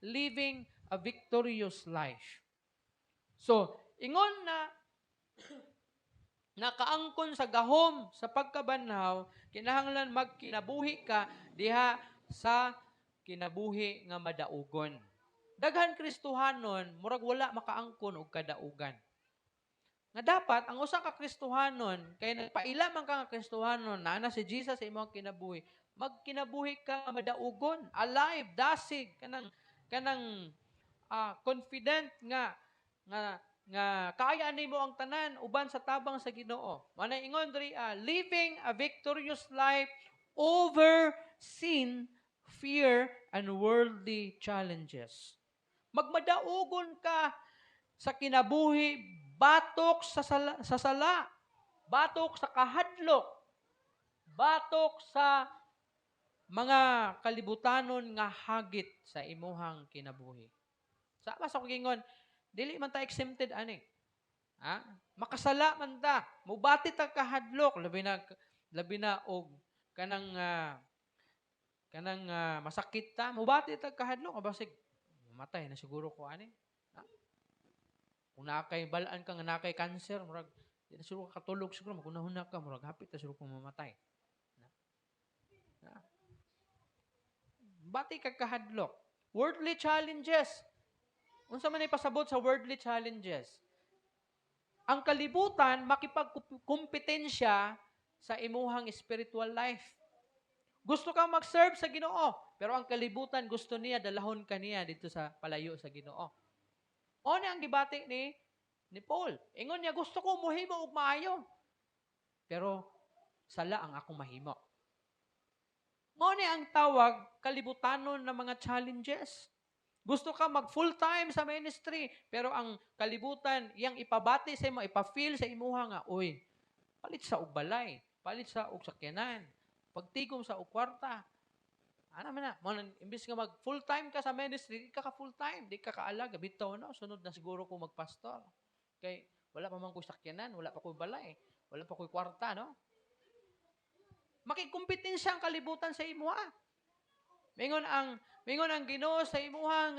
Living a victorious life. So, ingon na nakaangkon sa gahom sa pagkabanhaw, kinahanglan magkinabuhi ka diha sa kinabuhi nga madaugon. Daghan Kristohanon murag wala makaangkon og kadaugan. Nga dapat ang usa ka Kristohanon, kay nagpaila man ka nga Kristohanon, naa na si Jesus sa imong kinabuhi, magkinabuhi ka nga madaugon, alive, dasig, kanang confident nga kaya nimo ang tanan uban sa tabang sa Ginoo. Manay ingon diri, living a victorious life over sin, fear and worldly challenges. Magmadaugon ka sa kinabuhi batok sa sala, batok sa kahadlok, batok sa mga kalibutanon nga hagit sa imuhang kinabuhi. Sama sa ingon, dili man ta exempted ani. Ha? Makasala man ta, mubati ta kahadlok, labi na og kanang masakit ta, mubati ta kahadlok, basig mamatay na siguro ko ani. Ha? Kung naa kay balaan ka nga naa kay cancer, murag di na siguro ka katulog siguro, maghunahuna ka, murag hapit na siguro kong mamatay. Na? Na? Bati ka kahadlok. Worldly challenges. Unsa man ay pasabot sa worldly challenges? Ang kalibutan makipagkompetensya sa imuhang spiritual life. Gusto kang mag-serve sa Ginoo, pero ang kalibutan gusto niya dalahon ka niya dito sa palayo sa Ginoo. O ni ang gibati ni Paul. Ingon niya, "Gusto ko mohimo og maayo. Pero sala ang akong mahimo." Mao ni ang tawag kalibutanon ng mga challenges. Gusto ka mag full time sa ministry, pero ang kalibutan iyang ipabati sa imo, ipa-feel sa imuha nga, "Uy, palit sa og balay, palit sa og sakyanan, pagtigom sa og kwarta." Ana man na, mo na, imbis nga mag full time ka sa ministry, di ka ka full time, di ka kaalaga, bitaw no, sunod na siguro ko magpastor. Kay wala pa man ko'y sakyanan, wala pa ko'y balay, wala pa ko'y kwarta, no? Makikompetensya ang kalibutan sa imuha. Mingon ang Ginoo sa imuha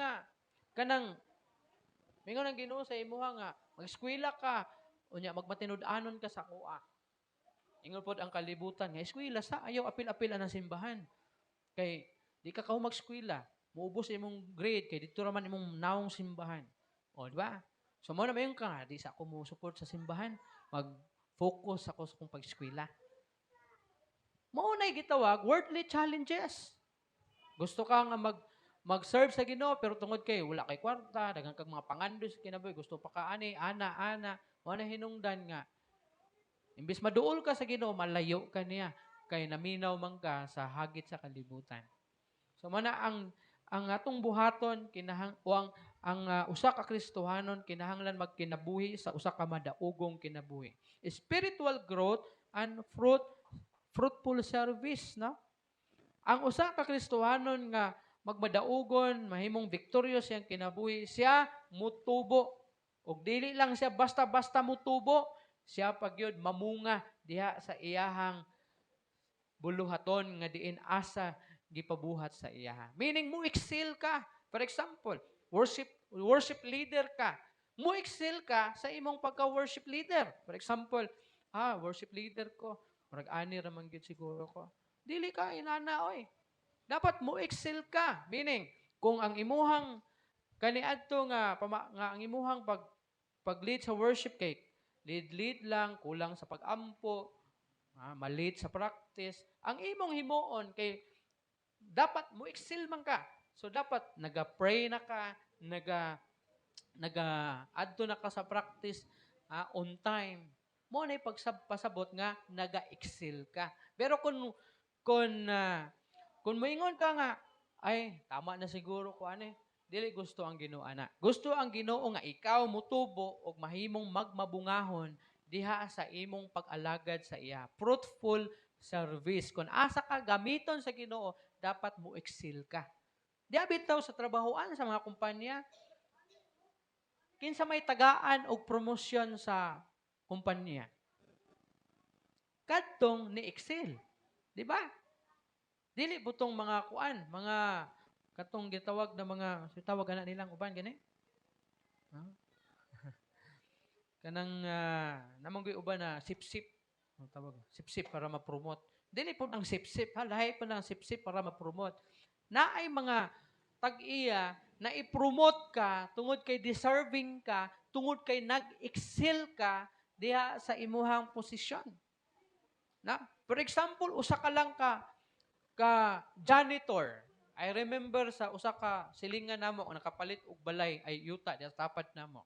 nga mag-eskwela ka unya magmatinud-anon ka sa akoa. Ingon pod ang kalibutan nga eskwela sa ayaw apil-apil ang simbahan. Kay di ka kao mag-eskwela, muubos imong grade kay dito ra man imong nawong simbahan. O, di ba? So mo na mayon ka nga, di sa ako mo support sa simbahan, mag-focus ako sa kong pag-eskwela. Mao na gitawag worldly challenges. Gusto ka nga mag-serve sa Ginoo, pero tungod kay wala kay kwarta, daghan kag mga pangandoy sa kinabuhi, gusto pa ka ani, ana ana, mo na hinungdan nga imbis maduol ka sa Ginoo, malayo ka niya kay naminaw man ka sa hagit sa kalibutan. So mo na ang atong buhaton kinahang o ang usa ka Kristohanon kinahanglan magkinabuhi sa usa ka madaugong kinabuhi. Spiritual growth and fruitful service, no? Ang usa ka Kristohanon nga magmadaugon, mahimong victorious siyang kinabuhi, siya mutubo. Og dili lang siya basta-basta mutubo, siya pagyud mamunga diha sa iyahang buluhaton nga diin asa gipabuhat sa iyaha. Meaning mo excel ka. For example, worship worship leader ka. Mo excel ka sa imong pagka-worship leader. For example, "Worship leader ko. Murag ani ra man gyud siguro ko." Dili ka inana oy. Dapat mo excel ka. Meaning, kung ang imuhang kaniadto nga nga ang imuhang pag-lead sa worship kay lead-lead lang, kulang sa pag-ampo, ma-late sa practice, ang imong himuon kay dapat mo excel man ka. So dapat naga-pray na ka, naga naga adto na ka sa practice on time. Mo na pagsab pasabot nga naga-excel ka. Pero kung moingon ka nga, "Ay, tama na siguro ko ani," dili gusto ang Ginoo ana. Gusto ang Ginoo nga ikaw mutubo og mahimong magmabungahon diha sa imong pag-alagad sa iya. Fruitful service. Kung asa ka gamiton sa Ginoo, dapat mo excel ka. Di bitaw sa trabahoan sa mga kumpanya. Kinsa may tagaan og promosyon sa kumpanya? Kadtong ni excel. Di ba? Dili butong mga kuan, mga Katong gitawag na mga tawag ana nilang uban gani? Ha? Kanang namang uban na sip-sip. Ang tawag, sip-sip para ma-promote. Dili po ang sip-sip, ha, lahi pa ng sip-sip para ma-promote. Naay mga tag-iya na i-promote ka tungod kay deserving ka, tungod kay nag-excel ka diha sa imuhang posisyon. Na? For example, usa ka lang ka ka janitor. I remember sa usa ka silingan namo nga nakapalit og balay ay yuta diha sa tapad namo.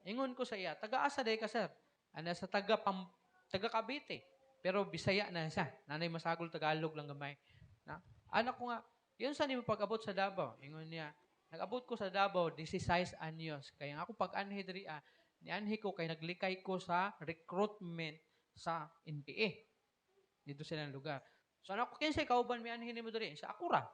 Ingon ko sa iya, "Taga-asa day ka, sir?" Ana sa taga Cavite. Pero Bisaya na siya. Nanay masagol Tagalog lang gamay. Na? Anak ko nga, "Yun sa nimo pag-abot sa Davao?" Ingon niya, "Nag-abot ko sa Davao 16 anyos. Kaya nga ako pag-anhi diri ah, nianhi ko kay naglikay ko sa recruitment sa NPA." Dito sila ng lugar. So ano ko, "Kinsay kauban mianhi nimo diri?" Sa ako ra.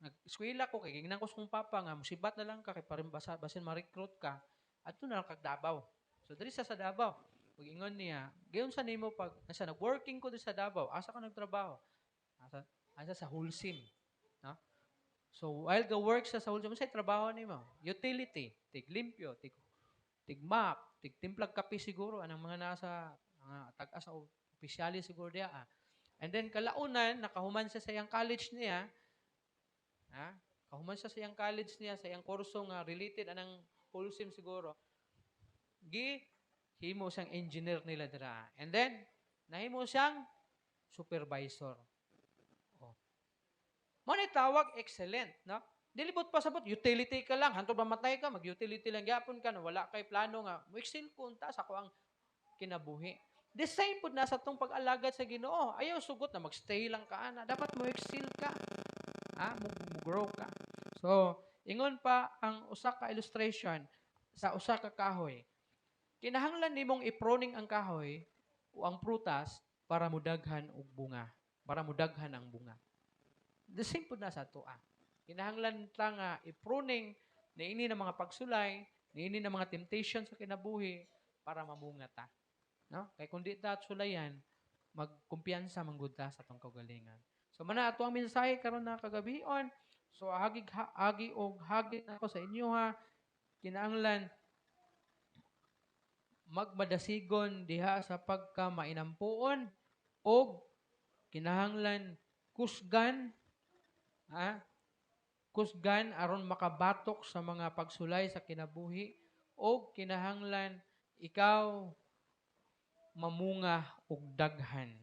"Nag-eskwela ko kay gingnan ko sa kong papa nga musibat na lang ka kay parin basa basin ma-recruit ka. Adto na lang kag Davao." So diri sa Davao. Ug ingon niya, "Gayon sa nimo pag nasa nag-working ko diri sa Davao, asa ka nagtrabaho?" Asa sa Holcim. No? So while ga work sa Holcim, unsay trabaho nimo? "Utility, tig limpyo, tig map, tig timplag kape siguro anang mga nasa mga tag-as sa opisyalis siguro diya." Ah. And then kalaunan nakahuman siya sa iyang college niya. Ha? Kahuman siya sa iyang college niya, sa iyang kurso nga related anang Holcim siguro. Gi himo siyang engineer nila dira. And then nahimo siyang supervisor. Oh. Mo ni tawag excellent, no? Dilibot pa sabot, utility ka lang, hantod mamatay ka, mag-utility lang gyapon ka, na wala kay plano nga, mo-excel ko unta sa ako ang kinabuhi. The same pud na sa tong pag-alagad sa Ginoo. Ayaw sugot na magstay lang ka ana, dapat mo excel ka. Ha? Mo grow ka. So, ingon pa ang usa ka illustration sa usa ka kahoy. Kinahanglan nimong i-pruning ang kahoy o ang prutas para mudaghan og bunga, para mudaghan ang bunga. The same pud na sa atoa. Kinahanglan ta nga i-pruning niini ng mga pagsulay, niini ng mga temptation sa kinabuhi para mamunga ta. No? Kay kung di ta sulayan, magkumpiyansa man gud ta sa atong kaugalingan. So mana ato ang mensahe karon na kagabion. So agi agi og hagi nako sa inyo ha, kinahanglan magmadasigon diha sa pagka mainampuon og kinahanglan kusgan, ha, kusgan aron makabatok sa mga pagsulay sa kinabuhi og kinahanglan ikaw mamunga og daghan.